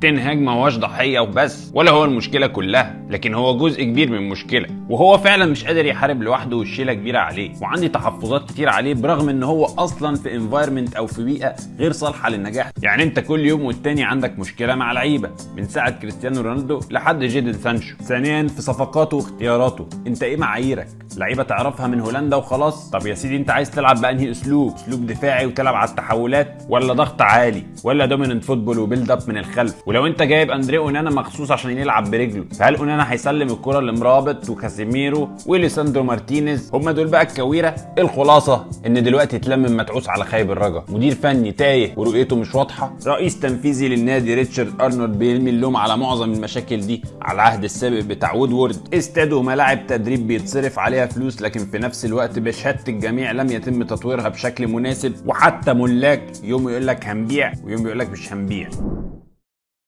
تين هاج ما هواش ضحية وبس، ولا هو المشكلة كلها، لكن هو جزء كبير من المشكلة، وهو فعلا مش قادر يحارب لوحده والشيله كبيرة عليه، وعندي تحفظات كتير عليه برغم ان هو اصلا في environment او في بيئة غير صالحه للنجاح. يعني انت كل يوم والتاني عندك مشكلة مع لعيبة، من ساعة كريستيانو رونالدو لحد جيدن سانشو. ثانيا في صفقاته واختياراته، انت ايه معاييرك؟ لعيبة تعرفها من هولندا وخلاص؟ طب يا سيدي انت عايز تلعب بانهي اسلوب؟ اسلوب دفاعي وتلعب على التحولات، ولا ضغط عالي، ولا dominant football و build up من الخلف؟ ولو انت جايب اندري اونانا مخصوص عشان يلعب برجله، فهل اونانا هيسلم الكره لمرابط وكاسيميرو وليساندرو مارتينيز؟ هم دول بقى الكويره. الخلاصة ان دلوقتي اتلم متعوس على خايب الرجا، مدير فني تايه ورؤيته مش واضحة، رئيس تنفيذي للنادي ريتشارد ارنولد بيرمي اللوم على معظم المشاكل دي على العهد السابق بتاع وودورد، استاد وملاعب تدريب بيتصرف عليها فلوس لكن في نفس الوقت بشهادة الجميع لم يتم تطويرها بشكل مناسب، وحتى ملاك يوم يقول لك هنبيع ويوم يقول لك مش هنبيع.